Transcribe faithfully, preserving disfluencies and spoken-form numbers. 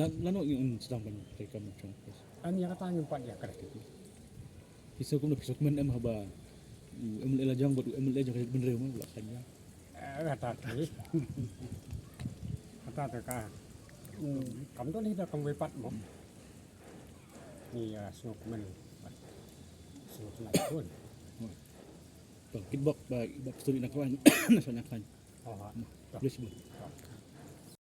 Lano ngi un sdang ban trei kam jong phi? Ani kata ngim pat ïa kata. Phi sngew kumno, phi sngew kmen em haba u M L A la jong bad u M L A jong ka jaitbynriew ma la khlaiñ ïa? Eh, kata te. Kata te ka. Hmm, kam don hi da kam wei pat mo. Ni, ah, sngew kmen. Sngew kmen pun. To, kitbok ba, ba pistol ina kwan. Na sa na kwan. Oh, ha. Please, bro.